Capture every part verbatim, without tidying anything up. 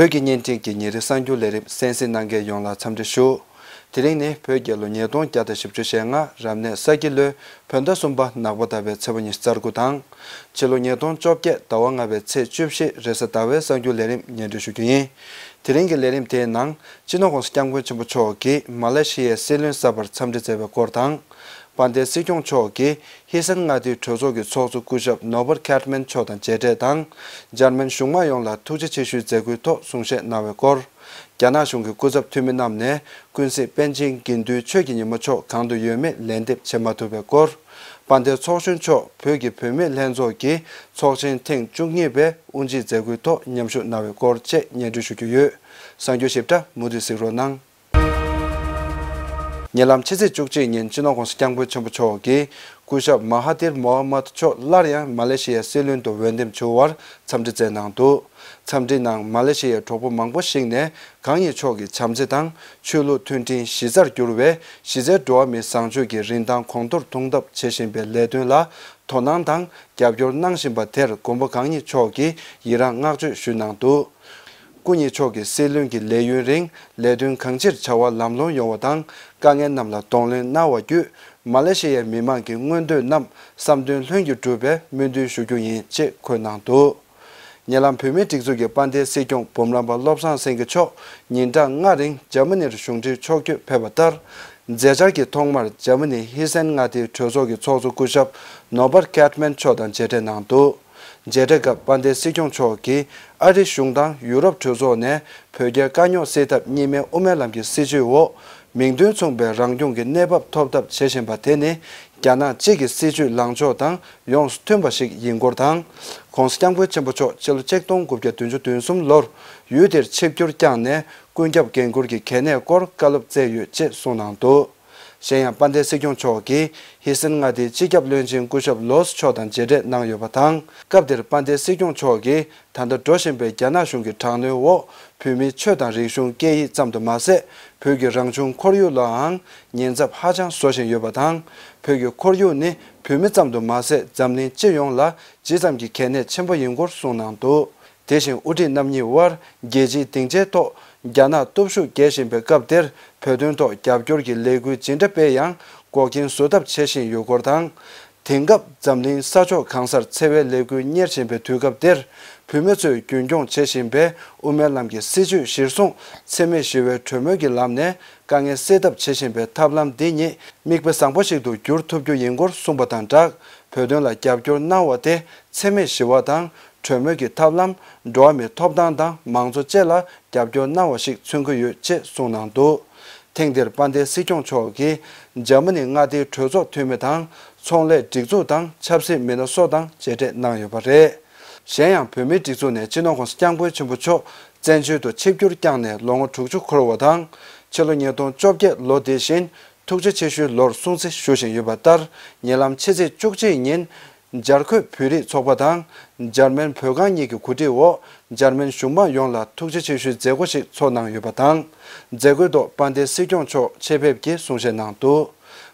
བོད་ཀྱི་བརྙན་འཕྲིན་གྱི་ཉིན་རེའི་གསར་འགྱུར་ལས་རིམ་གསན་གཟིགས་གནང་མཁན་ཡོངས་ལ་འཚམས་འདྲི་ཞུ། དེ་རིང་ནི་བོད་རྒྱལ་ལོ་ཉིས་སྟོང་བརྒྱ་དང་བཞི་བཅུ་ཞེ་ལྔ་རབ་གནས་ས་ཁྱི་ལོའི་བོད་ཟླ་གསུམ་པ་ནག་པ་ཟླ་བའི་ཚེས་པ་ཉི་ཤུ་རྩ་དགུ་དང་། ཕྱི་ལོ་ཉིས་སྟོང་བཅོ་བརྒྱད་ཟླ་བ་ལྔ་པའི་ཚེས་བཅུ་བཞི་རེས་གཟའ་ཟླ་བའི་གསར་འགྱུར་ལས་རིམ་སྙན་སྒྲོན་ཞུ་རྒྱུ་ཡིན། དེ་རིང་གི་ལས་རིམ་དེའི་ནང་སྤྱི་ནོར་༸གོང་ས་༸སྐྱབས་མགོན་ཆེན་པོ་མཆོག་གིས་མ་ལེ་ཤི་ཡའི་སྲིད་བློན་གསར་པར་འཚམས་འདྲི་མཛད་པའི་སྐོར་དང་། དཔལ་ལྡན་སྲིད་སྐྱོང་མཆོག་གིས་ཧི་སན་མངའ་སྡེའི་གྲོས་ཚོགས་ཀྱི་ཚོགས་གཙོ་སྐུ་ཞབས་ནོར་བར་ཁེ་ཏ་མན་མཆོག་དང་མཇལ་འཕྲད་དང་། འཇར་མན་གཞུང་མང་ཡོངས་ལ་ཐུགས་རྗེ་ཆེ་ཞུའི་མཛད་སྒོའི་ཐོག་གསུང་བཤད་གནང་བའི་སྐོར། རྒྱ་ནག་གཞུང་གི་སྐུ་ཚབ་འཐུས་མི་རྣམས་ནས་ཀུན་གཟིགས་པཎ་ཆེན་དགེ་འདུན་ཆོས་ཀྱི་ཉི་མ་མཆོག་གང་དུ་ཡོད་མེད་ལན་འདེབས་བྱེད་མ་ཐུབ་པའི་སྐོར། དཔལ་ལྡན་ཚོགས་གཞོན་མཆོག་བོད་ཀྱི་བུད་མེད་ལྷན་ཚོགས་ཀྱི་ཚོགས་ཆེན་ཐེངས་བཅུ་གཉིས་པའི་དབུ་འབྱེད་མཛད་སྒོའི་ཐོག་མཉམ་ཞུགས་གནང་བའི་སྐོར་བཅས་སྙན་སྒྲོན་ཞུ་རྒྱུ་ཡོད། གསར་འགྱུར་ཞིབ་ཕྲ་མུ་མཐུད་གཟིགས་རོགས་གནང་། ཉེ་ལམ་ཕྱི་ཚེས་བཅུ་གཅིག་ཉིན་སྤྱི་ནོར་༸གོང་ས་༸སྐྱབས་མགོན་ཆེན་པོ་མཆོག་གིས་སྐུ་ཞབས་མ་ཧ་ཐིར་མོ་ཧ་མད་མཆོག་སླར་ཡང་མ་ལེ་ཤི་ཡའི་སྲིད་བློན་དུ་འོས་འདེམས་བྱུང་བར་འཚམས་འདྲི་མཛད་གནང་འདུག་འཚམས་འདྲིའི་ནང་མ་ལེ་ཤི་ཡའི་གྲོགས་པོ་མང་པོ་ཞིག་ནས་གང་ཉིད་མཆོག་གི་བྱམས་བརྩེ་དང་ཆོས་ལུགས་མཐུན་སྒྲིལ་གཞི་རྩར་གྱུར་བའི་གཞི་རྩའི་འགྲོ་བ་མིའི་བཟང་སྤྱོད་ཀྱི་རིན་ཐང་གོང་མཐོར་གཏོང་ཐབས་བྱེད་བཞིན་པའི་ལས་དོན་ལ་དོ་སྣང་དང་རྒྱབ་སྐྱོར་གནང་བཞིན་པ་དེར་མགོན་པོ་གང་ཉིད་མཆོག་གིས་ཡི་རངས་བསྔགས་བརྗོད་ཞུས་གནང་འདུག་སྐུ་ཉིད་མཆོག་གི་སྲིད་བློན་གྱི་ལས་ཡུན་རིང་ལས་དོན་གང་ཅིར་བྱ་བ་ལམ་ལྷོང་ཡོང་བ་དང་དཀའ་ངལ་རྣམས་ལ་གདོང་ལེན་གནང་བ་བརྒྱུད་མ་ལེ་ཤི་ཡའི་མི་མང་གི་མངོན་འདོད་རྣམས་བསམ་དོན་ལྷུན་གྱིས་འགྲུབ་པའི་སྨོན་འདུན་ཞུ་རྒྱུ་ཡིན་ཅེས་འཁོད་གནང་འདུག་ཉེ་ལམ་བོད་མིའི་སྒྲིག་འཛུགས་ཀྱི་དཔལ་ལྡན་སྲིད་སྐྱོང་འབུམ་རམས་པ་བློ་བཟང་སེང་གེ་མཆོག་ཉིན་གྲངས་ལྔ་རིང་འཇར་མ་ནིར་གཞུང་འབྲེལ་ཕྱོགས་བསྐྱོད་ཕེབས་པ་ལྟར། མཛད་འཆར་གྱི་ཐོག་མར་འཇར་མ་ནི་ཧི་སན་མངའ་སྡེའི་གྲོས་ཚོགས་ཀྱི་ཚོགས་གཙོ་སྐུ་ཞབས་ནོར་བར་ཁེ་ཏ་མན་མཆོག་དང་མཇལ་འཕྲད་གནང་འདུག་མཇལ་འཕྲད་སྐབས་དཔལ་ལྡན་སྲིད་སྐྱོང་མཆོག་གིས་ཨ་རི་གཞུང་དང་ཡུ་རོབ་གྲོས་ཚོགས་ནས་བོད་རྒྱའི་དཀའ་རྙོག་སེལ་ཐབས་གཉིས་སྨན་དབུ་མའི་ལམ་གྱི་སྲིད་བྱུས་འོག་མིང་དོན་མཚུངས་པའི་རང་སྐྱོང་གི་གནས་བབ་ཐོབ་ཐབས་བྱེད་བཞིན་པ་དེ་ནི་རྒྱ་ནག་གཅིག་གི་སྲིད་བྱུས་ལངས་ཕྱོགས་དང་ཡོངས་སུ་མཐུན་པ་ཞིག་ཡིན་སྐོར་དང་། ༸གོང་ས་༸སྐྱབས་མགོན་ཆེན་པོ་མཆོག་ཕྱི་ལོ་ཆིག་སྟོང་དགུ་བརྒྱ་བདུན་ཅུ་དོན་གསུམ་ལོར་ཡུལ་དེར་ཆིབས་བསྒྱུར་བསྐྱངས་ནས་ཀུན་ཁྱབ་འགན་འཁུར་གྱི་གལ་གནད་སྐོར་བཀའ་སློབ་སྩལ་ཡོད་ཅེས་གསུངས་གནང་འདུག་གཞན་ཡང་དཔལ་ལྡན་སྲིད་སྐྱོང་མཆོག་གིས་ཧི་སན་མངའ་སྡེའི་སྤྱི་ཁྱབ་བློན་ཆེན་སྐུ་ཞབས་ལོས་མཆོག་དང་མཇལ་འཕྲད་གནང་ཡོད་པ་དང་། སྐབས་དེར་དཔལ་ལྡན་སྲིད་སྐྱོང་མཆོག་གིས་ད་ལྟ་འགྲོ་བཞིན་པའི་རྒྱ་ནག་གཞུང་གི་དྲག་གནོན་འོག་བོད་མིའི་ཆོས་དང་རིག་གཞུང་སྐད་ཡིག་ཙམ་དུ་མ་ཟད། བོད་ཀྱི་རང་བྱུང་ཁོར་ཡུག་ལའང་ཉེན་ཚབས་ཧ་ཅང་བཟོ་བཞིན་ཡོད་པ་དང་། བོད་ཀྱི་ཁོར་ཡུག་ནི་བོད་མི་ཙམ་དུ་མ་ཟད། འཛམ་གླིང་སྤྱི་ཡོངས་ལ་ཇི་ཙམ་གྱི་གལ་གནད་ཆེན་པོ་ཡིན་སྐོར་གསུངས་གནང་འདུག་དེ་བཞིན་དབུ་ཁྲིད་རྣམ་གཉིས་དབར་རྒྱལ་སྤྱིའི་སྡིངས་ཆའི་ཐོག་རྒྱ་ནག་སྟོབས་ཤུགས་རྒྱས་བཞིན་པའི་སྐབས་དེར་བོད་དོན་ཐོག་རྒྱབ་སྐྱོར་གྱི་ལས་འགུལ་ཇི་འདྲ་སྤེལ་ཡང་འགོག་རྐྱེན་བཟོ་ཐབས་བྱེད་བཞིན་ཡོད་སྐོར་དང་། དེང་སྐབས་འཛམ་གླིང་ས་ཕྱོགས་གང་སར་འཚེ་བའི་ལས་འགུལ་གཉེར་བཞིན་པའི་དུས་སྐབས་འདིར། བོད་མི་ཚོས་རྒྱུན་འཁྱོངས་བྱེད་བཞིན་པའི་དབུ་མའི་ལམ་གྱི་སྲིད་བྱུས་གཞིར་བཟུང་འཚེ་མེད་ཞི་བའི་གྲོས་མོལ་གྱི་ལམ་ནས་དཀའ་ངལ་སེལ་ཐབས་བྱེད་བཞིན་པའི་ཐབས་ལམ་འདི་ཉིད་མིག་དཔེ་བཟང་པོ་ཞིག་ཏུ་འགྱུར་ཐུབ་རྒྱུ་ཡིན་སྐོར་གསུངས་པ་དང་སྦྲགས། བོད་དོན་ལ་རྒྱབ་སྐྱོར་གནང་བ་དེ་འཚེ་མེད་ཞི་བ་དང་། གྲོས་མོལ་གྱི་ཐབས་ལམ། འགྲོ་བ་མིའི་ཐོབ་ཐང་དང་མང་གཙོ་བཅས་ལ་རྒྱབ་སྐྱོར་གནང་བ་ཞིག་མཚོན་གྱི་ཡོད་ཅེས་གསུངས་གནང་འདུག་ཐེངས་འདིར་དཔལ་ལྡན་སྲིད་སྐྱོང་མཆོག་གིས་འཇར་མ་ནི་མངའ་སྡེའི་གྲོས་ཚོགས་འཐུས་མི་དང་། ཚོང་ལས་སྒྲིག་འཛུགས་དང་ཆབ་སྲིད་མི་སྣ་སོགས་དང་མཇལ་འཕྲད་གནང་ཡོད་པ་རེད། གཞན་ཡང་བོད་མིའི་སྒྲིག་འཛུགས་ནས་སྤྱི་ནོར་༸གོང་ས་༸སྐྱབས་མགོན་ཆེན་པོ་མཆོག་བཙན་བྱོལ་དུ་ཆིབས་བསྒྱུར་བསྐྱངས་ནས་ལོ་ངོ་དྲུག་ཅུ་འཁོར་བ་དང་། ཕྱི་ལོ་ཉིས་སྟོང་བཅོ་བརྒྱད་ལོ་དེ་བཞིན་ཐུགས་རྗེ་ཆེ་ཞུའི་ལོར་སྲུང་བརྩི་ཞུ་བཞིན་ཡོད་པ་ལྟར། ཉེ་ལམ་ཕྱི་ཚེས་བཅུ་གཅིག་ཉིན། འཇར་ཁོས་བོད་རིགས་ཚོགས་པ་དང་། འཇར་མན་བོད་ཁང་གཉིས་ཀྱི་གོ་སྒྲིག་འོག་འཇར་མན་གཞུང་མང་ཡོངས་ལ་ཐུགས་རྗེ་ཆེ་ཞུའི་མཛད་སྒོ་ཞིག་ཚོགས་གནང་ཡོད་པ་དང་། མཛད་སྒོའི་ཐོག་དཔལ་ལྡན་སྲིད་སྐྱོང་མཆོག་ཆེད་ཕེབས་ཀྱིས་གསུང་བཤད་གནང་འདུག་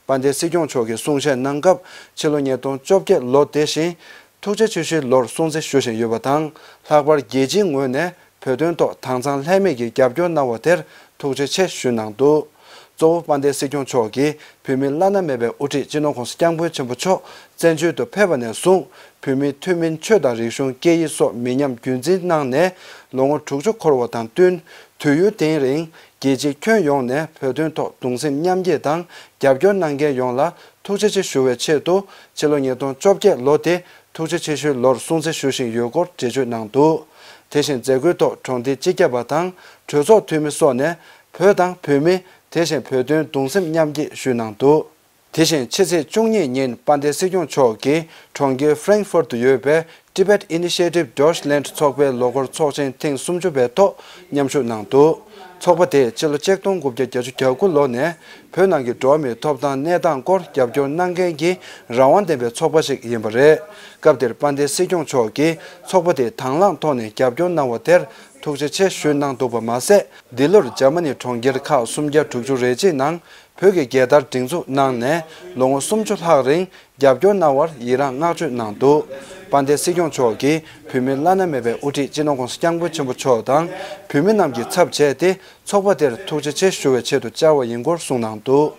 དཔལ་ལྡན་སྲིད་སྐྱོང་མཆོག་གིས་གསུང་བཤད་གནང་སྐབས། ཕྱི་ལོ་ཉིས་སྟོང་བཅོ་བརྒྱད་ལོ་དེ་བཞིན་ཐུགས་རྗེ་ཆེ་ཞུའི་ལོར་སྲུང་བརྩི་ཞུ་བཞིན་ཡོད་པ་དང་། ལྷག་པར་རྒྱལ་སྤྱིའི་ངོས་ནས་བོད་དོན་ཐོག་དྭངས་གཙང་ལྷད་མེད་ཀྱི་རྒྱབ་སྐྱོར་གནང་བ་དེར་ཐུགས་རྗེ་ཆེ་ཞུས་གནང་འདུག་གཙོ་བོ་དཔལ་ལྡན་སྲིད་སྐྱོང་མཆོག་གིས་བོད་མིའི་བླ་ན་མེད་པའི་དབུ་ཁྲིད་སྤྱི་ནོར་༸གོང་ས་༸སྐྱབས་མགོན་ཆེན་པོ་མཆོག་བཙན་བྱོལ་དུ་ཕེབས་པ་ནས་བཟུང་། བོད་མིའི་ཐུན་མིན་ཆོས་དང་རིག་གཞུང་སྐད་ཡིག་སོགས་མི་ཉམས་རྒྱུན་འཛིན་གནང་ནས་ལོ་ངོ་དྲུག་ཅུ་འཁོར་བ་དང་བསྟུན། དུས་ཡུན་དེའི་རིང་རྒྱལ་སྤྱིའི་ཁྱོན་ཡོངས་ནས་བོད་དོན་ཐོག་གདུང་སེམས་མཉམ་སྐྱེད་དང་རྒྱབ་སྐྱོར་གནང་མཁན་ཡོངས་ལ་ཐུགས་རྗེ་ཆེ་ཞུ་བའི་ཆེད་དུ། ཕྱི་ལོ་ཉིས་སྟོང་བཅོ་བརྒྱད་ལོ་དེ་ཐུགས་རྗེ་ཆེ་ཞུའི་ལོར་སྲུང་བརྩི་ཞུ་བཞིན་ཡོད་སྐོར་འགྲེལ་བརྗོད་གནང་འདུག་དེ་བཞིན་མཛད་སྒོའི་ཐོག་གྲོང་སྡེའི་སྤྱི་ཁྱབ་པ་དང་གྲོས་ཚོགས་འཐུས་མི་སོགས་ནས་བོད་དང་བོད་མི། དེ་བཞིན་བོད་དོན་གདུང་སེམས་མཉམ་སྐྱེད་ཞུས་གནང་འདུག་དེ་བཞིན་ཕྱི་ཚེས་བཅུ་གཉིས་ཉིན་དཔལ་ལྡན་སྲིད་སྐྱོང་མཆོག་གིས་གྲོང་ཁྱེར་ཧྥ་རེང་ཧྥུར་དུ་ཡོད་པའི་Tibet Initiative Deutschland ཚོགས་པའི་ལོ་འཁོར་ཚོགས་ཆེན་ཐེངས་སུམ་ཅུ་པའི་ཐོག་མཉམ་ཞུགས་གནང་འདུག་ཚོགས་པ་དེ་ཕྱི་ལོ་ཆིག་སྟོང་དགུ་བརྒྱ་བརྒྱད་ཅུ་གྱ་དགུ་ལོ་ནས་བོད་ནང་གི་འགྲོ་བ་མིའི་ཐོབ་ཐང་གནས་སྟངས་སྐོར་རྒྱབ་སྐྱོར་གནང་མཁན་གྱི་རང་དབང་ལྡན་པའི་ཚོགས་པ་ཞིག་ཡིན་པ་རེད། སྐབས་དེར་དཔལ་ལྡན་སྲིད་སྐྱོང་མཆོག་གིས་ཚོགས་པ་དེ་དང་བླངས་ཐོག་ནས་རྒྱབ་སྐྱོར་གནང་བ་དེར་ཐུགས་རྗེ་ཆེ་ཞུས་གནང་འདུག་པ་མ་ཟད། འདི་ལོར་འཇར་མ་ནི་གྲོང་ཁྱེར་ཁག་སུམ་བརྒྱ་དྲུག་ཅུ་རེ་གཅིག་ནང་ བོད་ཀྱི་རྒྱལ་དར་སྒྲེང་འཛུགས་གནང་ནས་ལོ་ངོ་སུམ་ཅུ་ལྷག་རིང་རྒྱབ་སྐྱོར་གནང་བར་ཡི་རངས་བསྔགས་བརྗོད་གནང་འདུག། དཔལ་ལྡན་སྲིད་སྐྱོང་མཆོག་གིས་བོད་མི་བླ་ན་མེད་པའི་དབུ་ཁྲིད་སྤྱི་ནོར་༸གོང་ས་༸སྐྱབས་མགོན་ཆེན་པོ་མཆོག་དང་བོད་མི་རྣམས་ཀྱི་ཚབ་བྱས་ཏེ། ཚོགས་པ་དེར་ཐུགས་རྗེ་ཆེ་ཞུ་བའི་ཆེད་དུ་བཅར་བ་ཡིན་སྐོར་གསུངས་གནང་འདུག།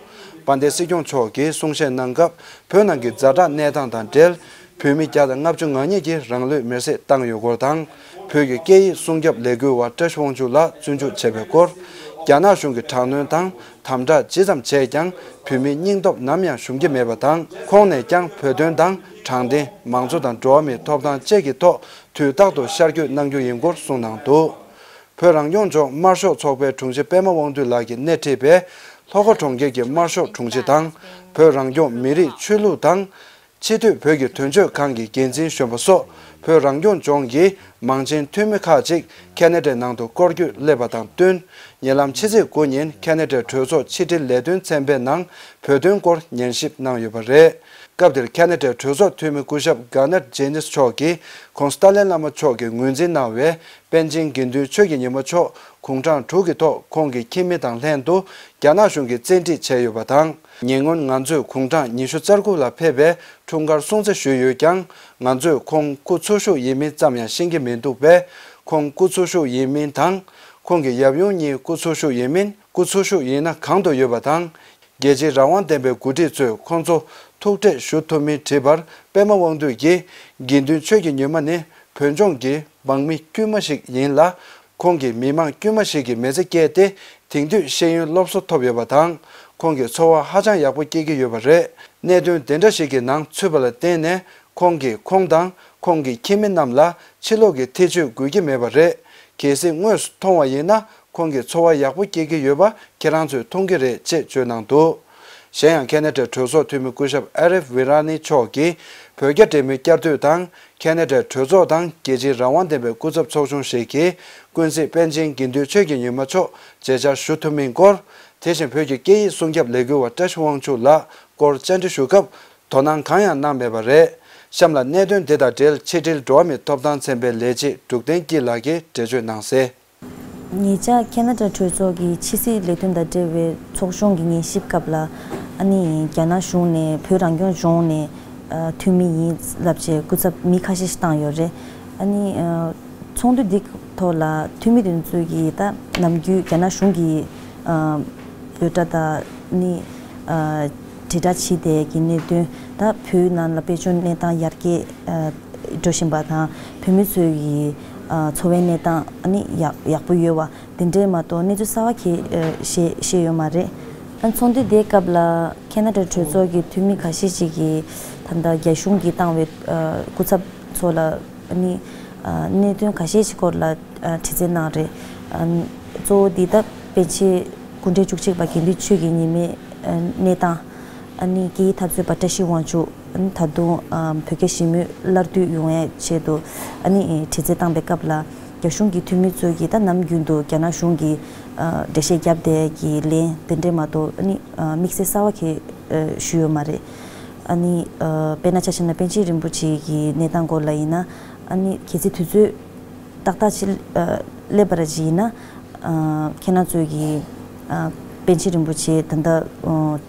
དཔལ་ལྡན་སྲིད་སྐྱོང་མཆོག་གིས་གསུང་བཤད་གནང་སྐབས། བོད་ནང་གི་ཛ་དྲག་གནས་སྟངས་དང་འབྲེལ། བོད་མི་བརྒྱ་དང་ལྔ་བཅུ་ང་གཉིས་ཀྱིས་རང་ལུས་མེར་སྲེག་བཏང་ཡོད་སྐོར་དང་། བོད་ཀྱི་སྐད་ཡིག་སྲུང་སྐྱོབ་ལས་འགུལ་བ་བཀྲ་ཤིས་དབང་ཕྱུག་ལགས་བཙོན་འཇུག་བྱས་པའི་སྐོར། རྒྱ་ནག་གཞུང་གིས་དྲག་གནོན་དང་དམ་དྲག་ཇི་ཙམ་བྱས་ཀྱང་། བོད་མིའི་སྙིང་སྟོབས་ནམ་ཡང་ཞུམ་གྱི་མེད་པ་དང་། ཁོང་ནས་ཀྱང་བོད་དོན་དང་། དྲང་བདེན། མང་གཙོ་དང་། འགྲོ་བ་མིའི་ཐོབ་ཐང་བཅས་ཀྱི་ཐོག་དུས་རྟག་ཏུ་ཤར་བསྐྱོད་གནང་རྒྱུ་ཡིན་སྐོར་གསུངས་གནང་འདུག། བོད་རང་སྐྱོང་ལྗོངས་དམར་ཤོག་ཚོགས་པའི་དྲུང་ཆེ་པད་མ་དབང་འདུས་ལགས་ཀྱིས་སྣེ་ཁྲིད་པའི་ལྷོ་ཁ་གྲོང་ཁྱེར་གྱི་དམར་ཤོག་དྲུང་ཆེ་དང་། བོད་རང་སྐྱོང་མི་རིགས་ཆོས་ལུགས་དང་། སྤྱི་འཐུས་བོད་ཀྱི་དོན་གཅོད་ཁང་གི་འགན་འཛིན་གཞོན་པ་སོགས། བོད་རང་སྐྱོང་ལྗོངས་ཀྱི་མང་ཆེན་འཐུས་མི་ཁག་ཅིག་ཁ་ན་ཌའི་ནང་དུ་སྐོར་སྐྱོད་སླེབས་པ་དང་བསྟུན། ཉེ་ལམ་ཕྱི་ཚེས་དགུ་ཉིན་ཁ་ན་ཌའི་གྲོས་ཚོགས་ཕྱི་དྲིལ་ལས་དོན་ཚན་པའི་ནང་བོད་དོན་སྐོར་ཉན་ཞིབ་གནང་ཡོད་པ་རེད། སྐབས་དེར་ཁ་ན་ཌའི་གྲོས་ཚོགས་འཐུས་མི་སྐུ་ཞབས་གྷ་ནར་ཇེ་ནིས་མཆོག་གིས་༸གོང་ས་ཏཱ་ལའི་བླ་མ་མཆོག་གིས་ངོས་འཛིན་གནང་བའི་པཎ་ཆེན་དགེ་འདུན་ཆོས་ཀྱི་ཉི་མ་མཆོག་དགུང་གྲངས་དྲུག་གི་ཐོག་ཁོང་གི་ཁྱིམ་མི་དང་ལྷན་དུ་རྒྱ་ནག་གཞུང་གིས་བཙན་ཁྲིད་བྱས་ཡོད་པ་དང་། ཉེ་སྔོན་ང་ཚོས་དགུང་གྲངས་ཉི་ཤུ་རྩ་དགུ་ལ་ཕེབས་པའི་འཁྲུངས་སྐར་སྲུང་བརྩི་ཞུས་ཡོད་ཀྱང་། ང་ཚོས་ཁོང་སྐུ་འཚོ་བཞུགས་ཡིན་མིན་ཙམ་ཡང་ཤེས་ཀྱི་མི་འདུག་པས། ཁོང་སྐུ་འཚོ་བཞུགས་ཡིན་མིན་དང་། ཁོང་གི་ཡབ་ཡུམ་གཉིས་སྐུ་འཚོ་བཞུགས་ཡིན་མིན། སྐུ་འཚོ་བཞུགས་ཡིན་ན་གང་དུ་ཡོད་པ་དང་། རྒྱལ་སྤྱིའི་རང་དབང་ལྡན་པའི་འགོ་ཁྲིད་ཚོས་ཁོང་ཚོ་ཐུག་འཕྲད་ཞུ་ཐུབ་མིན་དྲིས་པར། པད་མ་དབང་འདུས་ཀྱིས། དགེ་འདུན་ཆོས་ཀྱི་ཉི་མ་ནི་བོད་ལྗོངས་ཀྱི་འབངས་མི་དཀྱུས་མ་ཞིག་ཡིན་ལ། ཁོང་གིས་མི་མང་དཀྱུས་མ་ཞིག་གི་མི་ཚེ་བསྐྱལ་ཏེ། དེང་དུས་ཤེས་ཡོན་སློབ་གསོ་ཐོབ་ཡོད་པ་དང་། ཁོང་གིས་འཚོ་བ་ཧ་ཅང་ཡག་པོ་སྐྱེལ་གྱི་ཡོད་པ་རེད། གནད་དོན་དེ་འདྲ་ཞིག་གི་ནང་ཚུད་པ་ལ་བརྟེན་ནས། ཁོང་གིས་ཁོང་དང་ཁོང་གི་ཁྱིམ་མི་རྣམས་ལ་ཕྱི་ལོགས་ཀྱི་ཐེ་བྱུས་དགོས་ཀྱི་མེད་པ་རེད། གལ་སྲིད་དངོས་སུ་མཐོང་བ་ཡིན་ན། ཁོང་གིས་འཚོ་བ་ཡག་པོ་སྐྱེལ་གྱི་ཡོད་པ་ཁྱེད་རང་ཚོས་མཐོང་གི་རེད་ཅེས་བརྗོད་གནང་འདུག། གཞན་ཡང་། ཁ་ན་ཌའི་གྲོས་ཚོགས་འཐུས་མི་སྐུ་ཞབས་ཨ་རིབ་ཝི་ར་ནི་མཆོག་གིས། བོད་རྒྱ་འབྲེལ་མོལ་བསྐྱར་ཟློས་དང་། ཁ་ན་ཌའི་གྲོས་ཚོགས་དང་རྒྱལ་སྤྱིའི་རང་དབང་ལྡན་པའི་སྐུ་ཚབ་ཚོགས་ཆུང་ཞིག་གིས། ཀུན་གཟིགས་པཎ་ཆེན་དགེ་འདུན་ཆོས་ཀྱི་ཉི་མ་མཆོག་མཇལ་བཅར་ཞུ་ཐུབ་མིན་སྐོར། དེ་བཞིན་བོད་ཀྱི་སྐད་ཡིག་སྲུང་སྐྱོབ་ལས་འགུལ་བ་བཀྲ་ཤིས་དབང་ཕྱུག་ལགས་སྐོར་བཅར་འདྲི་ཞུ་སྐབས། དོ་སྣང་གང་ཡང་གནང་མེད་པ་རེད། གཤམ་ལ་གནད་དོན་འདི་དང་འབྲེལ། ཕྱི་དྲིལ་འགྲོ་བ་མིའི་ཐོབ་ཐང་ཚན་པའི་ལས་བྱེད་འབྲུག་བསྟན་སྐྱིད་ལགས་ཀྱིས་འགྲེལ་བརྗོད་གནང་གསལ། ཉེ་ཆར་ཁ་ན་ཌ་གྲོས་ཚོགས་ཀྱི་ཕྱི་སྲིད་ལས་དོན་དང་འབྲེལ་བའི་ཚོགས་ཆུང་གི་ཉན་ཞིབ་སྐབས་ལ། ཨ་ནི་རྒྱ་ནག་གཞུང་ནས་བོད་རང་སྐྱོང་ལྗོངས་ནས་ཨ་འཐུས་མི་ཡིན་ལབ་བྱས་སྐུ་ཚབ་མི་ཁ་ཤས་ཤིག་བཏང་ཡོད་རེད། ཨ་ནི་ཨ་ཚོགས་འདུ་འདི་ཐོག་ལ་འཐུས་མི་དེ་ཚོས་ཀྱིས་ད་ནམ་རྒྱུན་རྒྱ་ནག་གཞུང་གི་ཨ་འབོད་སྒྲ་དང་ནི་ཨ་དྲིལ་བསྒྲགས་བྱས་དེ་གི་གནད་དོན། ད་བོད་ནང་ལ་དཔལ་འབྱོར་གནས་སྟངས་ཡར་རྒྱས་ཨ་འགྲོ་བཞིན་པ་དང་། བོད་མི་ཚོའི་ཨ་འཚོ་བའི་གནས་སྟངས་ཨ་ནི་ཡག་ཡག་པོ་ཡོད་པ་དེ་འདྲས་མ་གཏོགས་གནས་ཚུལ་གསར་བ་གང་ཡང་ཨ་ཤེས་ཤེས་ཡོད་མ་རེད། ཨ་ཚོགས་འདུ་དེའི་སྐབས་ལ་ཁ་ན་ཌ་གྲོས་ཚོགས་ཀྱི་འཐུས་མི་ཁ་ཤས་ཤིག་གིས་ད་ལྟ་རྒྱ་གཞུང་གིས་བཏང་བའི་ཨ་སྐུ་ཚབ་ཚོ་ལ་ཨ་ནི་ཨ་གནད་དོན་ཁ་ཤས་ཤིག་སྐོར་ལ་ཨ་དྲི་རྩད་གནང་རེད། ཨ་གཙོ་བོ་འདི་ལྟ་པཎ་ཆེན་སྐུ་ཕྲེང་བཅུ་གཅིག་པ་དགེ་འདུན་ཆོས་ཀྱི་ཉི་མའི་ཨ་གནས་སྟངས། ཨ་ནི་སྐད་ཡིག་འཐབ་རྩོད་པ་བཀྲ་ཤིས་དབང་ཕྱུག་ཨ་ནི་ད་དུང་ཨ་བོད་རྒྱ་ཞི་མོལ་སླར་བསྡུ་ཡོང་ཡའི་ཆེད་དུ་ཨ་ནི་དྲི་རྩད་བཏང་པའི་སྐབས་ལ། རྒྱ་གཞུང་གི་འཐུས་མི་ཚོས་ཀྱིས་ད་ནམ་རྒྱུན་དུ་རྒྱ་ནག་གཞུང་གིས་ཨ་འགྲེལ་བཤད་བརྒྱབ་བསྡད་ཀྱི་ལན་དེ་འདྲས་མ་གཏོགས་ཨ་ནི་ཨ་དམིགས་བསལ་གསར་བ་གང་ཡང་ཨ་ཞུས་ཡོད་མ་རེད། ཨ་ནི་ཨ་དཔེར་ན་ཆ་བཞག་ན་པཎ་ཆེན་རིན་པོ་ཆེ་གི་གནས་སྟངས་སྐོར་ལ་ཡིན་ན། ཨ་ནི་གལ་སྲིད་དུས་ཚོད་ཏག་ཏག་ཅིག་ཨ་སླེབས་པ་ར་ཅིག་ཡིན་ན། ཨ་ཁྱེད་རང་ཚོས་ཀྱིས་ཨ་པཎ་ཆེན་རིན་པོ་ཆེ་ད་ལྟ་ཨ་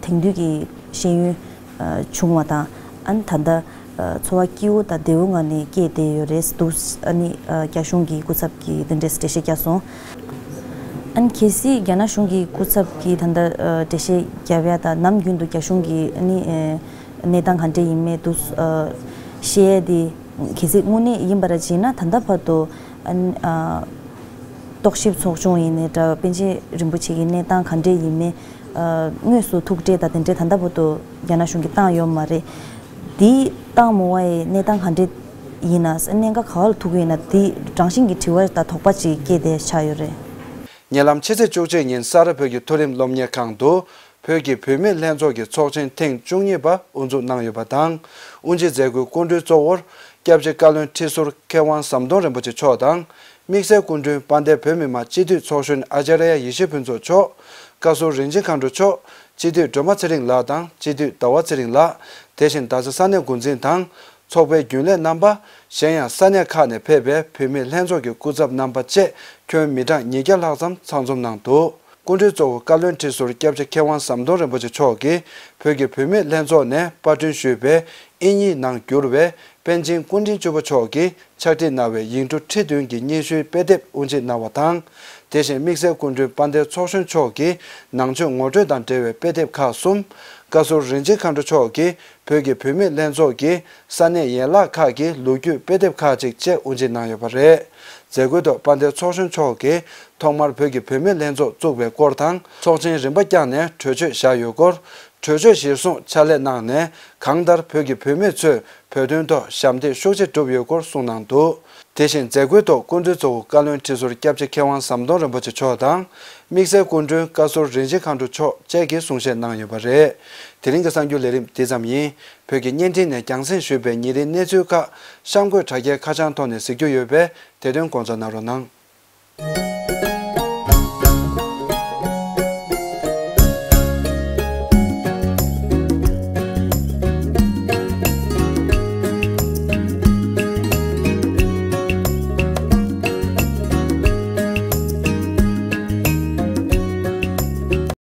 དེང་དུས་ཀྱི་ཤེས་ཡོན་ཨ་བྱུང་བ་དང་། ཨ་ནི་ད་ལྟ་ཨ་འཚོ་བ་སྐྱིད་པོ་དང་བདེ་པོའི་ངང་ནས་སྐྱེལ་བསྡད་ཡོད་རེད་འདུག། ཨ་ནི་ཨ་རྒྱ་གཞུང་གི་སྐུ་ཚབ་ཀྱིས་འདི་འདྲས་འགྲེལ་བཤད་བརྒྱབ་སོང་། ཨ་ནི་གལ་སྲིད་རྒྱ་ནག་གཞུང་གི་སྐུ་ཚབ་ཀྱིས་ད་ལྟ་ཨ་འགྲེལ་བཤད་བརྒྱབ་ཡ་དང་། ནམ་རྒྱུན་དུ་རྒྱ་གཞུང་གི་ཨ་ནི་ཨ་གནས་སྟངས་ག་འདྲས་ཡིན་མིན་འདུག་ཨ་བཤད་ཡ་དེ། གལ་སྲིད་དངོས་གནས་ཡིན་པ་ར་ཅིག་ཡིན་ན། ད་ལྟ་བར་དུ་ཨ་ནི་ཨ་རྟོག་ཞིབ་ཚོགས་ཆུང་ཡིན་ནའི་འདྲ། པཎ་ཆེན་རིན་པོ་ཆེ་གི་གནས་སྟངས་ག་འདྲས་ཡིན་མིན་ཨ་དངོས་སུ་ཐུག་འཕྲད་དང་དེ་འདྲས་ད་ལྟ་བར་དུ་རྒྱ་ནག་གཞུང་གིས་བཏང་ཡོད་མ་རེད། འདི་བཏང་མ་བའི་གནས་སྟངས་ག་འདྲས་ཡིན་ན། གནད་འགག་ག་བ་ལ་ཐུག་གི་ཡིན་ན། འདི་རང་བཞིན་གྱི་དྲི་བ་དང་དོགས་པ་ཅིག་སྐྱེས་བསྡད་ཆགས་ཡོད་རེད། ཉེ་ལམ་ཕྱི་ཚེས་བཅུ་གཅིག་ཉིན་ས་རཱ་བོད་ཀྱི་མཐོ་རིམ་སློབ་གཉེར་ཁང་དུ། བོད་ཀྱི་བུད་མེད་ལྷན་ཚོགས་ཀྱི་ཚོགས་ཆེན་ཐེངས་བཅུ་གཉིས་པ་དབུ་འཛུགས་གནང་ཡོད་པ་དང་། དབུ་འབྱེད་མཛད་སྒོའི་སྐུ་མགྲོན་གཙོ་བོར་སྐྱབས་རྗེ་བཀའ་བློན་ཁྲི་ཟུར་མཁས་དབང་ཟམ་གདོང་རིན་པོ་ཆེ་མཆོག་དང་། དམིགས་བསལ་སྐུ་མགྲོན་དཔལ་ལྡན་བོད་མི་མང་སྤྱི་འཐུས་ཚོགས་གཞོན་ཨཅཱརྱ་ཡེ་ཤེས་ཕུན་ཚོགས་མཆོག། བཀའ་ཟུར་རིན་ཆེན་མཁའ་འགྲོ་མཆོག། སྤྱི་འཐུས་སྒྲོལ་མ་ཚེ་རིང་ལགས་དང་སྤྱི་འཐུས་ཟླ་བ་ཚེ་རིང་ལགས། དེ་བཞིན་རྡ་ས་ས་གནས་འགོ་འཛིན་དང་། ཚོགས་པའི་རྒྱུན་ལས་རྣམ་པ། གཞན་ཡང་ས་གནས་ཁག་ནས་ཕེབས་པའི་བུད་མེད་ལྷན་ཚོགས་ཀྱི་སྐུ་ཚབ་རྣམ་པ་བཅས་ཁྱོན་མི་གྲངས་ཉིས་བརྒྱ་ལྷག་ཙམ་ཚང་འཛོམས་གནང་འདུག། སྐུ་མགྲོན་གཙོ་བོ་བཀའ་བློན་ཁྲི་ཟུར་སྐྱབས་རྗེ་མཁས་དབང་ཟམ་གདོང་རིན་པོ་ཆེ་མཆོག་གིས་བོད་ཀྱི་བུད་མེད་ལྷན་ཚོགས་ནས་པར་སྐྲུན་ཞུས་པའི་དབྱིན་ཡིག་ནང་བསྒྱུར་བའི་པཎ་ཆེན་སྐུ་ཕྲེང་བཅུ་པ་མཆོག་གིས་ཕྱག་བྲིས་གནང་བའི་ཡིག་འབྲུ་ཁྲི་བདུན་གྱི་སྙན་ཞུའི་དཔེ་དེབ་དབུ་འབྱེད་གནང་བ་དང་། དེ་བཞིན་དམིགས་བསལ་སྐུ་མགྲོན་དཔལ་ལྡན་ཚོགས་གཞོན་མཆོག་གིས་ནང་ཆོས་ངོ་སྤྲོད་དང་འབྲེལ་བའི་དཔེ་དེབ་ཁག་གསུམ། བཀའ་ཟུར་རིན་ཆེན་མཁའ་འགྲོ་མཆོག་གིས་བོད་ཀྱི་བུད་མེད་ལྷན་ཚོགས་ཀྱི་ས་གནས་ཡན་ལག་ཁག་གི་ལོ་རྒྱུས་དཔེ་དེབ་ཁག་ཅིག་བཅས་དབུ་འབྱེད་གནང་ཡོད་པ་རེད། མཛད་སྒོའི་ཐོག་དཔལ་ལྡན་ཚོགས་གཞོན་མཆོག་གིས་ཐོག་མར་བོད་ཀྱི་བུད་མེད་ལྷན་ཚོགས་བཙུགས་པའི་སྐོར་དང་། ཚོགས་ཆེན་རིམ་པ་བསྐྱངས་ནས་གྲོས་ཆོད་བཞག་ཡོད་སྐོར། གྲོས་ཆོད་གཞིར་བཟུང་ཕྱག་ལས་གནང་ནས་གང་ལྟར་བོད་ཀྱི་བུད་མེད་ཚོས་བོད་དོན་ཐོག་ཞབས་འདེགས་ཤུགས་ཆེ་བསྒྲུབས་ཡོད་སྐོར་གསུངས་གནང་འདུག་དེ་བཞིན་མཛད་སྒོའི་ཐོག་སྐུ་མགྲོན་གཙོ་བོ་བཀའ་བློན་ཁྲི་ཟུར་སྐྱབས་རྗེ་མཁས་དབང་ཟམ་གདོང་རིན་པོ་ཆེ་མཆོག་དང་། དམིགས་བསལ་སྐུ་མགྲོན་བཀའ་ཟུར་རིན་ཆེན་མཁའ་འགྲོ་མཆོག་བཅས་ཀྱིས་གསུང་བཤད་གནང་ཡོད་པ་རེད། དེ་རིང་གི་གསར་འགྱུར་ལས་རིམ་འདི་ཙམ་ཡིན། བོད་ཀྱི་བརྙན་འཕྲིན་ནས་རྒྱང་སྲིང་ཞུས་པའི་ཉིན་རེའི་གནས་ཚུལ་ཁག་གཤམ་འཁོད་དྲ་རྒྱའི་ཁ་བྱང་ཐོག་ནས་གཟིགས་རྒྱུ་ཡོད་པས་དེ་དོན་དགོངས་ཚོར་གནང་རོགས་གནང་།